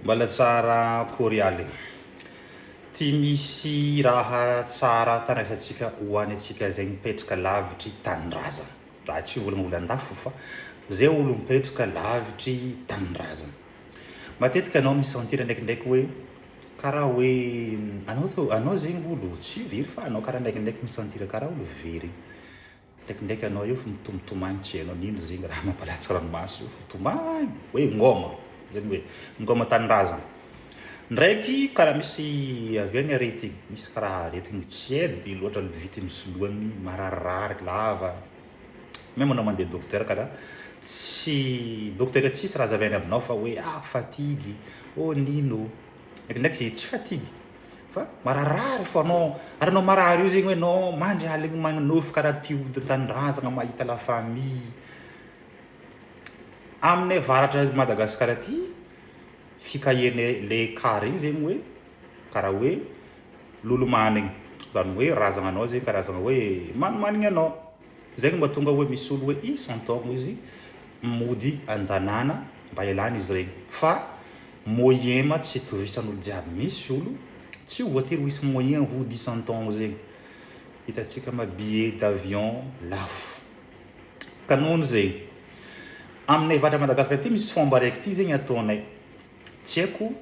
Mbala tsara Korialy. Ty misy raha tsara tandraisantsika ho any antsika izay mipetraka lavitry tanindrazana. Za tsy hivolagna olo andafy fa zay olo mipetraka lavitry tanindrazana. Matetika anao mi-sentir ndraikindraiky hoe karaha hoe anao zao anao zegny olo tsy very fa anao karaha ndraikindraiky mi-sentir karaha olo very. Ndraikindraiky anao eo fa mitomtomagny tsy hainao n'ino zegny raha mampalatsaka ranomaso io fa tomagny hoe ngôma zegny hoe ngôma tanindrazana. Ndraiky karaha misy avy any aretigny, misy karaha aretigny tsy hay be loatra ny vity misoloany mararirary lava, meme anao mandeha docteur karaha tsy docteur tsisy raha hazavainy aminao fa hoe ah fatigue, oh nino, ndraikindraiky tsy fatigue. Fa mararirary fo anao, ary anao marary io zegny hoe anao mandry aligny magnonofy karaha ty hody an-tanindrazagna mahita la famille. Aminay avaratra Madagascar aty, fikahianay le cas regny zegny hoe karaha hoe lolomanigny, zany hoe razagnanao zegny karazagna hoe manimanigny anao. Zegny mahatonga hoe misy olo hoe isan-taogno izy mody an-tanàna mba hialana izy regny fa moyen ma tsy itovisan'olo jiaby, misy olo tsy voatery ho hisy moyen hody isan-taogno zegny, hitantsika ma billet d'avion lafo, ka nohon'ny zegny aminay avaratra Madagascar aty misy fomba araiky ty zegny ataonay, tsy haiko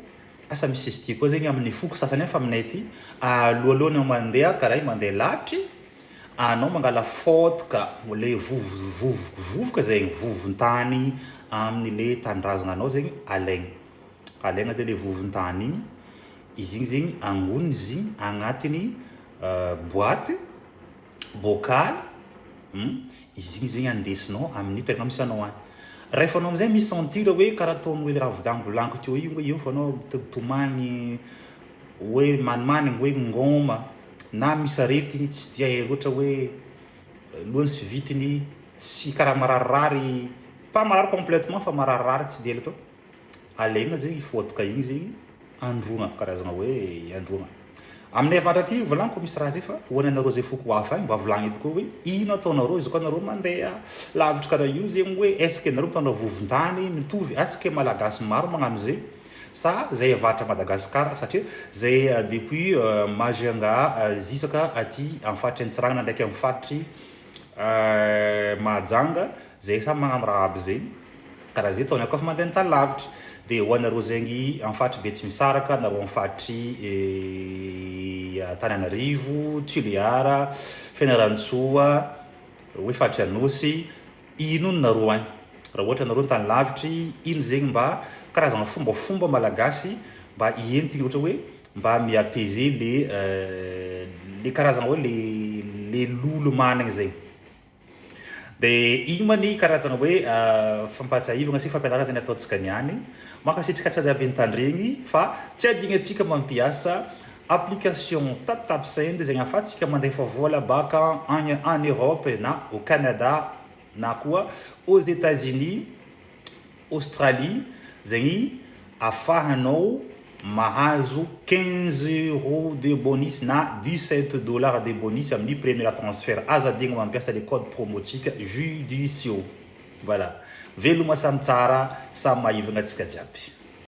asa misy izy ty koa zegny amin'ny foko sasany any fa aminay aty alohaloha anao mandeha karaha io mandeha lavitry Anao mangala fôtoka le vovovovoka vovoka zegny vovon-tany amin'ny le tanindrazagna anao zegny alaigna, alaigna zay le vovon-tany igny, izy igny zegny angonina izy igny agnatin'ny boaty, bocal, izy igny zegny andesinao amin'ny toerana misy anao agny. Rehefa anao amizay mi-sentir hoe karaha ataony hoe le raha volangolaniko teo igny hoe eo fa anao mitomany hoe manimanigny hoe ngôma. Na misy aretigny tsy dia hay loatra hoe lohany sy vitiny tsy karaha mararirary, pas marary complètement fa mararirary tsy dia loatra, alaigna zegny fôtoka igny zegny androagna karazagna hoe androagna. Aminay avaratra aty volagniko misy raha zay fa ho anareo zay foko hafa agny mba volagno edy koa hoe ino ataonareo izy koa nareo mandeha lavitry karaha io zegny hoe est ce que nareo mitondra vovon-tany mitovy, est ce que malagasy maro magnano zay? Sa zay avaratra Madagascar satria zay depuis Majunga zisaka aty am faritry Antsiranana ndraiky am faritry Mahajanga zay samy magnano raha aby zay karaha zay ataonay koa fa mandeha an-tany lavitra de ho anareo zegny am faritry Betsimisaraka nareo am faritry Antananarivo, Tuléar, Fianarantsoa, hoe faritry Anosy. Ino ny nareo agny? Raha ohatra nareo tany lavitry, ino zegny mba karazagna fombafomba malagasy mba entigny ohatra hoe mba mi-apaiser le le karazagna hoe le le lolo managna zegny. De igny ma ny karazagna hoe fampahatsiahivagna sy fampianarana zegny ataontsika niany. Mankasitraka antsika jiaby nitandregny fa tsy adignantsika mampiasa application TapTapSend zegny ahafahantsika mandefa vola baka agny en Europe na au Canada na koa aux Etats-Unis, Australie zegny afahanao mahazo 15 euros de bonus na 17 dollars de bonus amin'ny premier transfert. Aza adigno mampiasa le code promo tsika Judicio. Voilà. Veloma samy tsara, samy mahaivagna antsika jiaby.